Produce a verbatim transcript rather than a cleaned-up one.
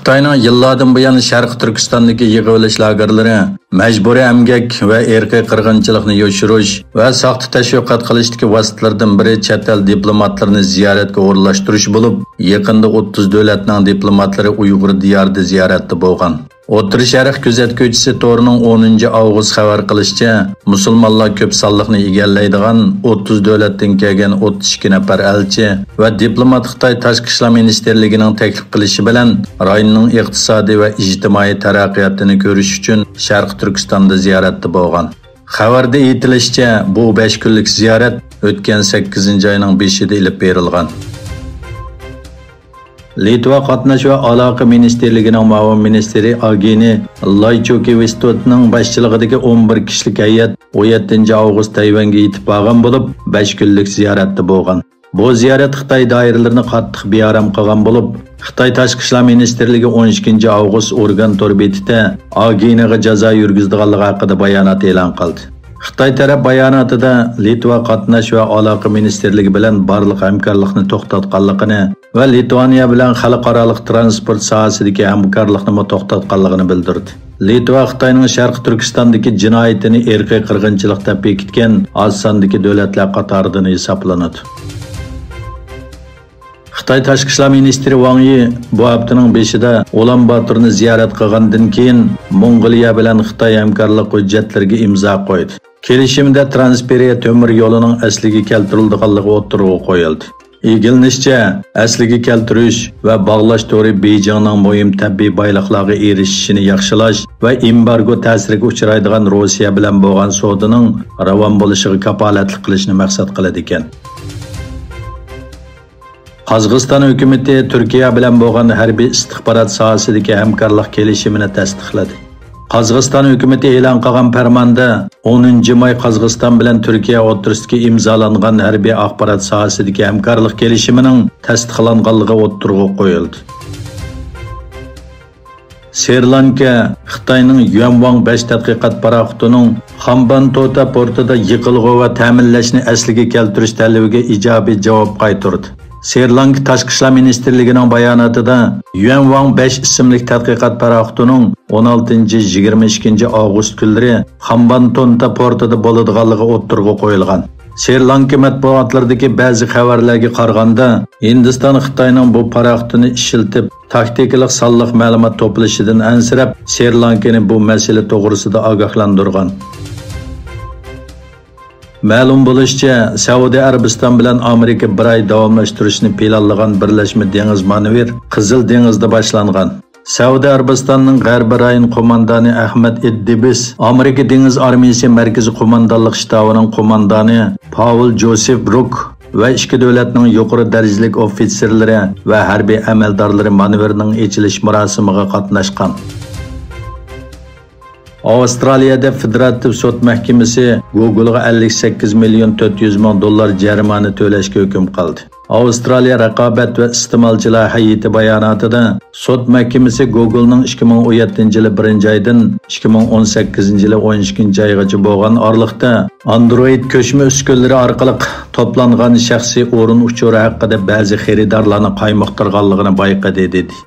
خىتاينىڭ يىللاردىن بۇيان شەرقىي تۈركىستاندىكى يىغىۋېلىش لاگېرلىرى، مەجبۇرىي ئەمگەك ۋە ئىرقىي قىرغىنچىلىقنى يوشۇرۇش ۋە ساختا تەشۋىقات قىلىشتىكى ۋاسىتىلىرىدىن بىرى چەت ئەل دىپلوماتلىرىنى زىيارەتكە ئورۇنلاشتۇرۇش بولۇپ، يېقىندا ئوتتۇز دۆلەتنىڭ دىپلوماتلىرى ئۇيغۇر دىيارىدا زىيارەتتە بولغان. ئوتتۇرا شەرق كۆزەتكۈچىسى تورىنىڭ ئونىنچى ئاۋغۇست خەۋەر قىلىشىچە، مۇسۇلمانلار كۆپ سانلىقنى ئىگىلەيدىغان ئوتتۇز دۆلەتتىن كەلگەن ئوتتۇز ئىككى نەپەر ئەلچى ۋە دىپلومات خىتاي تاشقى ئىشلار مىنىستىرلىكىنىڭ تەكلىپ قىلىشى بىلەن رايوننىڭ ئىقتىسادىي ۋە ئىجتىمائىي تەرەققىياتىنى كۆرۈش ئۈچۈن شەرقىي تۈركىستاندا زىيارەتتە بولغان. خەۋەردە ئېيتىلىشىچە، بۇ بەش كۈنلۈك زىيارەت ئۆتكەن سەككىزىنچى ئاينىڭ بېشىدا ئېلىپ بېرىلغان. لىتۋا قاتناش ۋە ئالاقە مىنىستىرلىكىنىڭ مۇئاۋىن مىنىستىرى ئاگىنى لايچوكېۋىستوتنىڭ باشچىلىقىدىكى ئون بىر كىشىلىك ھەيئەت ئون يەتتىنچى ئاۋغۇست تەيۋەنگە يېتىپ بارغان بولۇپ، بەش كۈنلۈك زىيارەتتە بولغان. بۇ زىيارەت خىتاي دائىرىلىرىنى قاتتىق بىئارام قىلغان بولۇپ، خىتاي تاشقى ئىشلار مىنىستىرلىكى ئون ئىككىنچى ئاۋغۇست ئورگان تور بېتىدە ئاگىنىغا جازا يۈرگۈزىدىغانلىقى ھەققىدە بايانات ئېلان قىلدى. خىتاي تەرەپ باياناتىدا لىتۋا قاتناش ۋە ئالاقە مىنىستىرلىكى بىلەن بارلىق ھەمكارلىقنى توختاتقانلىقىنى ۋە لىتۋانىيە بىلەن خەلقئارالىق تىرانسپورت ساھەسىدىكى ھەمكارلىقنىمۇ توختاتقانلىقىنى بىلدۈردى. لىتۋا خىتاينىڭ شەرقىي تۈركىستاندىكى جىنايىتىنى ئىرقىي قىرغىنچىلىق دەپ بېكىتكەن ئاز ساندىكى دۆلەتلەر قاتارىدىن ھېسابلىنىدۇ. خىتاي تاشقى ئىشلار مىنىستىرى ۋاڭ يى بۇ ھەپتىنىڭ بېشىدا ئۇلان باتورنى زىيارەت قىلغاندىن كېيىن، موڭغۇلىيە بىلەن خىتاي ھەمكارلىق ھۆججەتلىرىگە ئىمزا قويدى. كېلىشىمدە ترانسسىبىرىيە تۆمۈر يولىنىڭ ئەسلىگە كەلتۈرۈلىدىغانلىقى ئوتتۇرىغا قويۇلدى. ئىگىلىنىشىچە، ئەسلىگە كەلتۈرۈش ۋە باغلاش تورى بېيجىڭنىڭ مۇھىم تەبىئىي بايلىقلارغا ئېرىشىشىنى ياخشىلاش ۋە ئېمبارگو تەسىرىگە ئۇچرايدىغان روسىيە بىلەن بولغان سودىنىڭ راۋان بولۇشىغا كاپالەتلىك قىلىشنى مەقسەت قىلىدىكەن. قازاقىستان ھۆكۈمىتى تۈركىيە بىلەن بولغان ھەربىي ئىستىخبارات ساھەسىدىكى ھەمكارلىق كېلىشىمىنى تەستىقلىدى. قازاقىستان ھۆكۈمىتى ئېلان قىلغان پەرماندا، ئونىنچى ماي قازاقىستان بىلەن تۈركىيە ئوتتۇرىسىدىكى ئىمزالانغان ھەربىي ئاخبارات ساھەسىدىكى ھەمكارلىق كېلىشىمىنىڭ تەستىقلانغانلىقى ئوتتۇرىغا قويۇلدى. سرى لانكا خىتاينىڭ يۈەنۋاڭ بەش تەتقىقات پاراخوتىنىڭ خامبانتوتا پورتىدا يېقىلغۇ ۋە تەمىنلەشنى ئەسلىگە كەلتۈرۈش تەلىپىگە ئىجابىي جاۋاب قايتۇردى. سرى لانكا تاشقى ئىشلار مىنىستىرلىكىنىڭ باياناتىدا، يۈەنۋاڭ بەش ئىسىملىك تەتقىقات پاراخوتىنىڭ ئون ئالتىنچى، يىگىرمە ئىككىنچى ئاۋغۇست كۈنلىرى خامبانتوتا پورتىدا بولىدىغانلىقى ئوتتۇرىغا قويۇلغان. سرى لانكا مەتبۇئاتلىرىدىكى بەزى خەۋەرلەرگە قارىغاندا، ھىندىستان خىتاينىڭ بۇ پاراخوتىنى ئىشلىتىپ، تاكتىكىلىق سانلىق مەلۇمات توپلىشىدىن ئەنسىرەپ، سرى لانكىنى بۇ مەسىلە توغرىسىدا ئاگاھلاندۇرغان. مەلۇم بولۇشىچە، سەئۇدى ئەرەبىستان بىلەن ئامېرىكا بىر ئاي داۋاملاشتۇرۇشنى پىلانلىغان بىرلەشمە دېڭىز مانېۋىر قىزىل دېڭىزدا باشلانغان. سەئۇدى ئەرەبىستاننىڭ غەربىي رايون قوماندانى ئەخمەت ئىددىبىس، ئامېرىكا دېڭىز ئارمىيىسى مەركىزىي قوماندانلىق شتابىنىڭ قوماندانى پاۋېل جوسېف بروك ۋە ئىككى دۆلەتنىڭ يۇقىرى دەرىجىلىك ئوفىتسېرلىرى ۋە ھەربىي ئەمەلدارلىرى مانېۋىرنىڭ ئېچىلىش مۇراسىمىغا قاتناشقان. ئاۋسترالىيەدە فېدېراتىپ سوت مەھكىمىسى گوگولغا ئەللىك سەككىز مىليون تۆت يۈز مىڭ دوللار جەرىمانە تۆلەشكە ھۆكۈم قىلدى. ئاۋسترالىيە رىقابەت ۋە ئىستېمالچىلار ھەيئىتى باياناتىدا، سوت مەھكىمىسى گوگولنىڭ ئىككى مىڭ ئون يەتتىنچى يىلى بىرىنچى ئايدىن ئىككى مىڭ ئون سەككىزىنچى يىلى ئون ئىككىنچى ئايغىچە بولغان ئارىلىقتا ئاندرويد كۆچمە ئۈسكۈنىلىرى ئارقىلىق توپلانغان شەخسىي ئورۇن ئۇچۇرى ھەققىدە بەزى خېرىدارلارنى قايمۇقتۇرغانلىقىنى بايقىدى، دېدى.